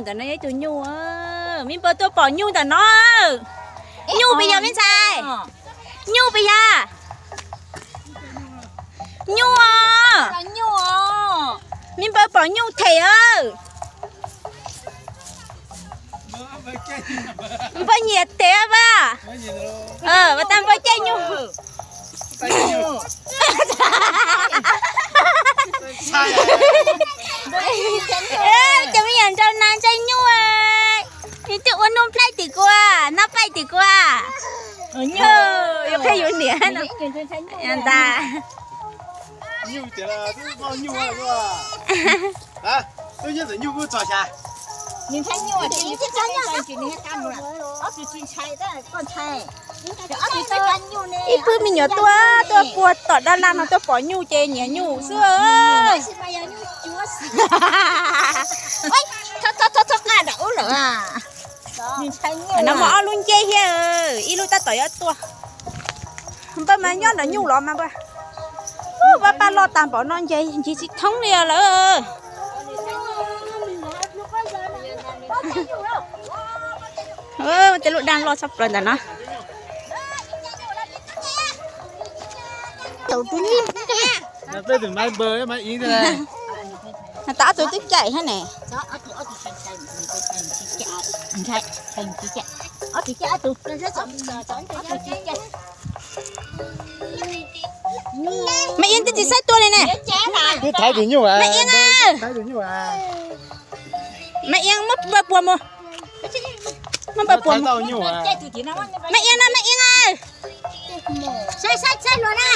Ntawm no yog ib tug nyuj, me npawg tuaj pom nyuj ntawm no. Nyuj puas yog me ntxhais? Nyuj puas yog? Nyuj os. Me npawg pom nyuj them os. Npawg nyiam them os. Ua tas npawg caij nyuj. Cov me nyuam nraug nas ntshai nyuj. Nws twb ua nuj nplaij tim kuv, noj paij tim kuv. Yuav qhia yus niam ntag. Ib pwg me nyuam tuaj, tuaj puag tom dab laj no tuaj pom nyuj ces nyiam nyuj xwb. No muaj ob lub ncej thiab, ib lub tab tom yuav tuaj. Npawg mas nyob nram nyuj los mas npawg. Ub, pab pab loj tag npaum no nce ncig tsis thoob li lawm. Tej lub daj loj tshaj plaws ntawm no. Tau ob tug twb caim thiab ne. Maiv Yeeb twb tsis saib tua li ne. Twb thaiv tus nyuj. Maiv Yeeb, Maiv Yeeb muab npawg puag mus. Muab npawg puag mus. Maiv Yeeb na, Maiv Yeeb. Saib, saib, saib luag na.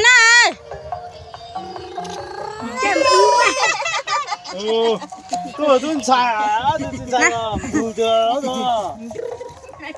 Na. Tuaj tub ntxhais, ob tug tub ntxhais ntug tiag.